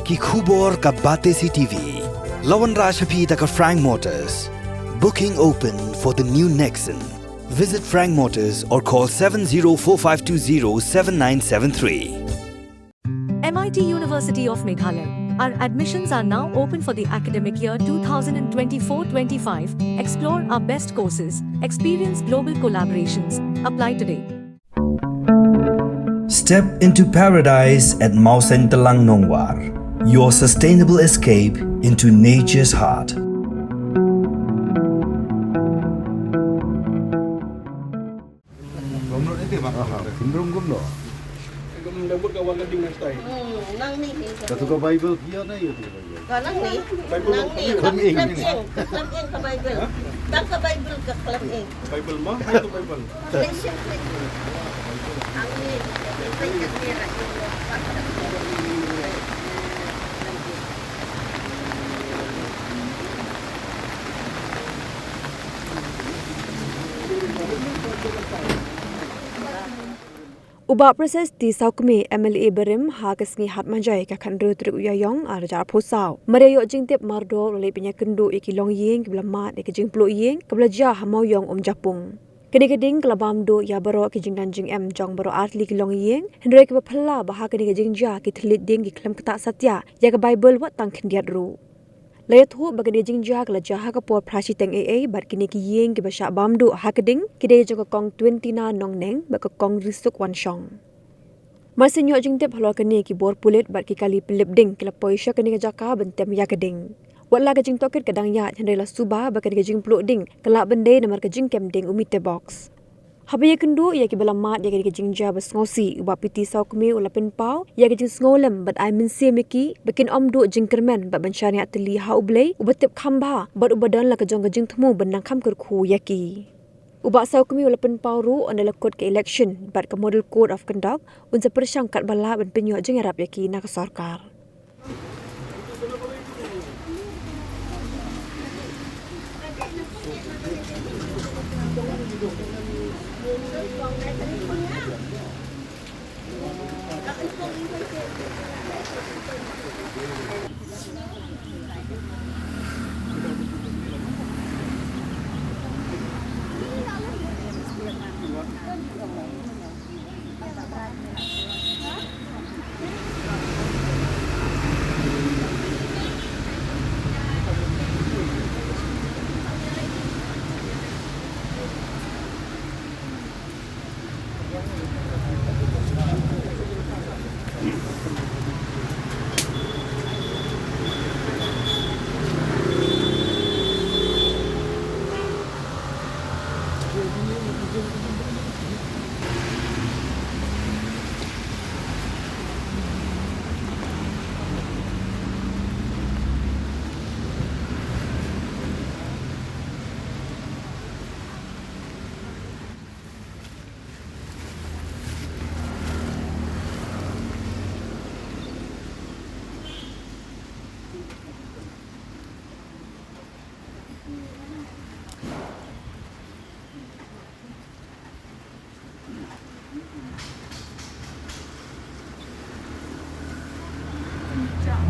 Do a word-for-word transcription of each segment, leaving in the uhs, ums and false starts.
Ki khubor ka Batesi T V. La wanrah sha phi da ka Frank Motors. Booking open for the new Nexon. Visit Frank Motors or call seven zero four five two zero seven nine seven three. M I T University of Meghalaya. Our admissions are now open for the academic year two thousand twenty-four twenty-five. Explore our best courses, experience global collaborations. Apply today. Step into paradise at Mawsyntelang Nongwar, your sustainable escape into nature's heart. Kata ka Bible, iya na iya tu ka Bible. Ka nang ni, nang ni, ka khlem ing, ka khlem ing ka Bible. Tang ka Bible ka khlem ing. Bible ma, itu Bible. Nang ni, U Bah Precious T Sawkmie, M L A barim, ha ka sngi Hatmaijai ka khathynriew tarik u Ïaïong arhajar arphew saw. Mar ïa ïoh jingtip mardor u la leit pynïakynduh ïa ki longïing kiba la mad ïa ka jingpluh ïing kaba la jia ha Mawïong Umjapung. Kane ka ding ka la bam duh ïa baroh ki jingdon jingem jong baroh artylli ki longïing, hynrei kiba phylla ba ha kane ka jingjia ki thylliej ding ki khlem ktah satia ïa ka Bible wat tang khyndiat ruh. La ïathuh ba kane ka jingjia ka la jia ha ka por phra shiteng eiei bad kine ki ïing kiba shah bam duh ha ka ding ki dei jong ka Kong Twintina Nongneng bad ka Kong Risuk Wanshong. Mar syn ïoh jingtip halor kane, ki bor pulit bad ki kali pynlip ding ki la poi sha kane ka jaka ban tem ïa ka ding. Wat la ka jingtohkit ka dang ïaid hynrei la suba ba kane ka jingpluh ding ka lah ban dei namar ka jingkem ding u meter box. Haba ïakynduh ïa kiba la mad ïa kane ka jingjia ba sngewsih, u Bah P T Sawkmie u la pynpaw ïa ka jingsngewlem bad ai mynsiem ïa ki ba kin ym duh jingkyrmen bad ban shaniah tylli ha U Blei uba tip kham bha bad uba don la ka jong ka jingthmu ban nang kham kyrkhu ïa ki. U Bah Sawkmie u la pynpaw ruh ynda la kut ka election bad ka Model Code of Conduct, un sa pyrshang katba lah ban pynïoh jingïarap ïa ki na ka sorkar.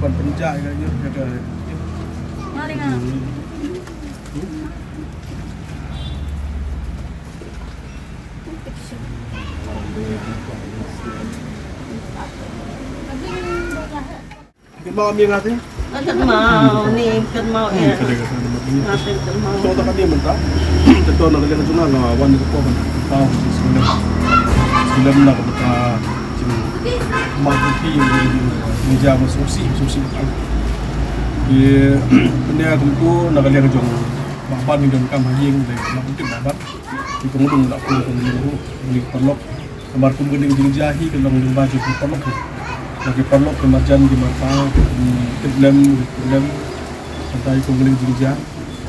Ban pynjah ïa ka, ïa ka. Kynmaw ïa nga te? Kynmaw, ni kynmaw ïa. Nga te kynmaw. To ta ka ni mynta. Te to na ka liang jong nga nga wan ni ko ban tau sngewlem. Sngewlem na ka bynta jingmut jingpyrkhat jong nga, jingja ba sngewsih, sngewsih. Te pynïa kumto na ka liang jong nga ban ïa donkam ha ïing, dei na ka bynta ba te kong dang la kong dang ruh ni paralok. Namar kum kane ka jingjia hi ka long lyngba jong ki paralok. Ba ki paralok ki marjan ki marpa ki kit lem ki kit lem. Mynta hi kum kane ka jingjia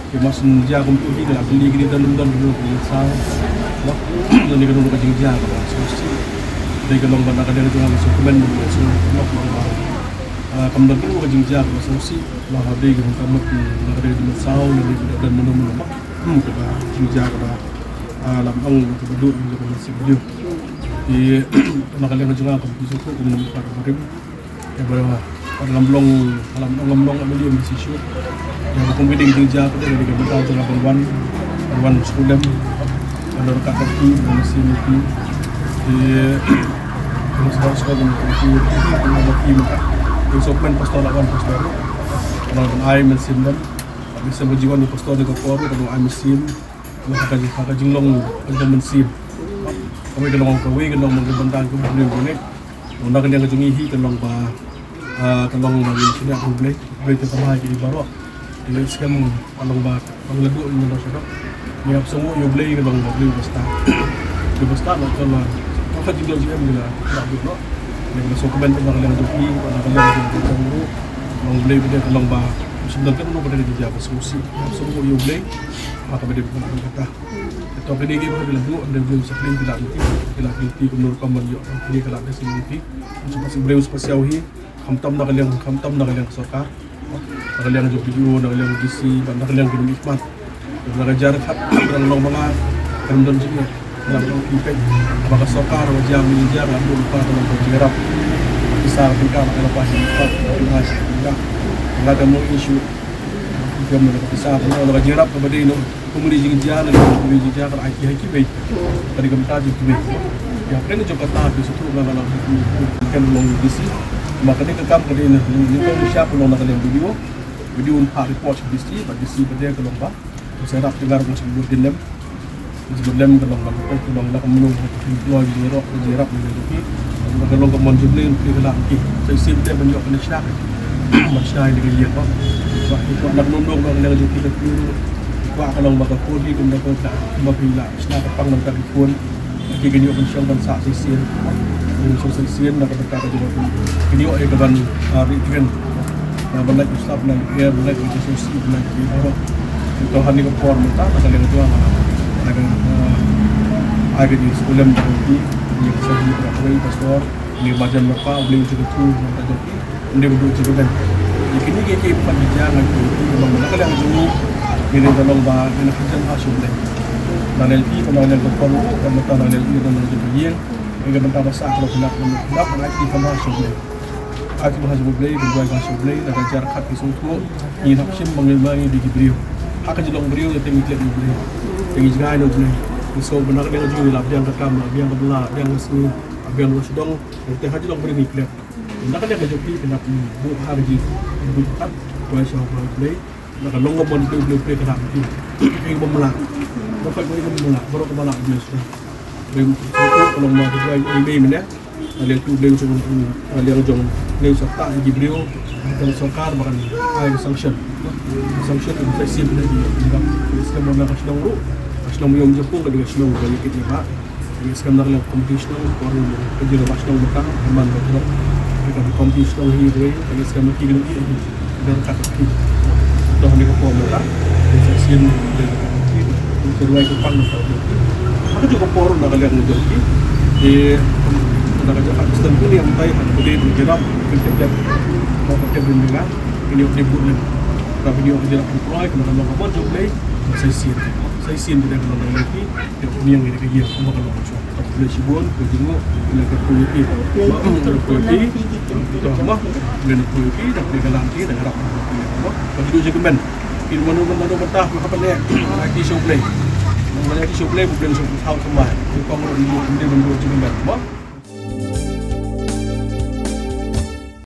ki mar shu jia kumto hi ka la kylli kine don don don don ki saw. Ba kane ka long ka jingjia kaba sngewsih. Dei ka long ba na ka liang jong nga sngewkmen bad sngewkmen bad. Ah, kam don ka jingjia kaba sngewsih. Ba ha dei ka long ka mat na ka dei ka mat saw na ka dei ka don mano mano ba. Hmm, kaba jingjia kaba, ah, lam ong kaba dei kaba sngewsih. Te na ka liang jong nga kum ki sngewthuh kum ki para barim, ïa baroh Lam long, lam long, lam long MLA MDC shuh. Ïa ka kum ka dei ka jingjia ka dei ka bynta jong nga ban wan, ban wan sngewlem, ban wan ryngkat bad phi, ban wan sien bad phi. Te, ban sngewbha sngewbha ban wan phi, ban wan phi mynta. Te sngewkmen pastor la wan pastor. Ban wan ai mynsiem lem. Bad mynsiem ka jingwan ïa pastor ïa ka por, ban wan ai mynsiem. Ban ha ka jing, ha ka jinglong, ka jinglong mynsiem. Kawei ka long, kawei ka long ka bynta ka bynta ka bynta. Long na ka liang ka jong ngi hi ka long ba, ah, ka long ba ngin shaniah ha U Blei, U Blei te ka bha ïa ki baroh. Ngi skhem ka long ba, ba ngi la duh ngi la sdang. Ngi ap sngewbha ïa U Blei ka long ba U Blei u ba stad. U Blei u ba stad la ka la, ka jingduh jingem ngi la, la duh noh. Ngi la sngewkmen na ka liang jong phi, na ka liang jong phi jong ruh. Long U Blei ba dei ka long ba, sngewdon ka long ba dei ka jingja ba sngewsih. Ap sngewbha ïa U Blei, ha kaba dei ba ka long kata. Te to kine kiba ki la buh, ynda U Blei u sa kylli ki lad lynti, ki lad lynti kumno ruh kumba ïoh, kine ki lad lynti lynti. Sngewbha U Blei u sa pynsiaw hi, khamtam na ka liang, khamtam na ka liang sorkar, na ka liang jong BDO, na ka liang DC, bad na ka liang ki nongmihkhmat. Na ka jingïarap, na ka long ba nga, kan don jingeh, na ka long ki peit, ba ka sorkar, ba jam ni jam, na ka long ba ka long ka jingïarap. Pisa ka tyngka, na ka long ba jingïarap, na ka long ba jingïarap. Na ka long issue. Jam na ka pisa, na ka long ka jingïarap, kaba dei noh. Kumne jingjia, na kumne jingjia, ka ai ki, ai ki bei. Ka dei ka mynta jong ki bei. Ïa, kane jong kata, ki shu tu, nga nga la, kan long DC. Ma kane ka kam ka dei na, ni, ni kong sha ka long na ka liang BDO. BDO un phah report sha DC, bad DC ba dei ka long ba. Sa rap te ngar kong sha bud lem. Sha bud lem ka long ba, ka long la kumno, ka long ba, ka long ba, ka long ka mon jong U Blei, U Blei ka la ki. Sa shisien te ban ïoh ka nishna. Ban shna ïa ka ïing ba. Ba, ba, na kumno, ba, ka long jong ki ka phi ruh. Ba, ka long ba ka khun ki kumno ka, ba phi la. Shna ka pang na ka khun. Ki kin ïoh ban shong ban sah shisien. Ban shong shisien na ka bynta ka jong ki. Kin ïoh ïa ka ban, ah, ri jen. Na ban lait u slap na ïa ban lait u shisien ban lait ïa baroh. To ha kane ka por mynta na ka liang jong nga. Na ka, ah, ai ka jingsngewlem jong ki. Ïa ka sah ïa ka pastor. Ïa ka marjan marpa, U Blei u ju kyntu na ka jong ki. Ym dei ban duh jingkmen. Ïa kine ki ki ban ïa nga ki, ki ban na ka liang jong u. Ngi dei ban long ba ngi na ka jong ha sha U Blei. Na lei ki ban na ka liang ka por u, ban na ka liang ki ban na ka jong ka ïing. Ngi ka bynta ba sah ka long nak, nak, nak, nak, ki ban ha sha U Blei. Ha ki ban ha sha U Blei, ban duwai ha sha U Blei, na ka jar khat ki sngewthuh. Ngi hap shim ba ngi, ba ngi dei ki briew. Ha ka jinglong briew, te ngi klet ïa U Blei. Te ngi jngai na U Blei. Ngi sngew ba na ka liang jong u la biang ka kam, la biang ka bla, la biang ka sngi, la biang ka sdong. Te ha jinglong briew ngi klet. Na ka liang ka jong phi, phi nang buh ha ka jingbuh kat, duwai sha U Blei. Na ka long ka mon Blei, Blei, Blei ka dap phi. Phi ka bym lah. Ba phi ka bym lah, baroh ka ba lah Blei sha. Blei ka long ma duwai, Blei mynne. Na liang tu Blei u sha, na liang jong Blei u sha ta ki briew. Ka sorkar ba kan ai sanction. Sanction u sa siem da ki. Siem ba na ka shnong ruh. Ka shnong ïong jong ka dei ka shnong ba ïa ki ba. Ngi skhem na ka liang komiti shnong, por ngi ka jingïaroh shnong mynta, man ba khlok. Ka komiti shnong hi ruh, ngi skhem na ki ngi don kat ki. To ha kane ka por mynta, ngi sa sien, ngi sa ruwai ka pang na ka. Ha ka jong ka por na ka liang ngi don ki. Te na ka jong ka stem ku ni am tai, ha ka dei ngi jingïarap, ngi tep tep. Mo ka tep ngi nga, ngi ngi bud ngi. Ka video ngi jingïarap ngi pynroi, ka na ka long ka mon jong Blei, sa sien. Sa sien ngi dei ka long ka liang ki. Te u niang ïa ka ïing kumba ka long ka shuwa. Ka khublei shibun, ka jingmut, ïa ka khublei ki. Ba ong ka khublei ki. To ma, ïa ka khublei ki, da khublei ka lang ki, da ngarap. Ma, ka jingdon jingkmen. Ki mano mano mano mynta, ma ka pynleh. Ïa ki sha U Blei. Ïa ki sha U Blei, U Blei sha U Blei. Ki kong ro, ïa ki, ïa ki, ïa ki, ïa ki, ïa ki, ïa ki,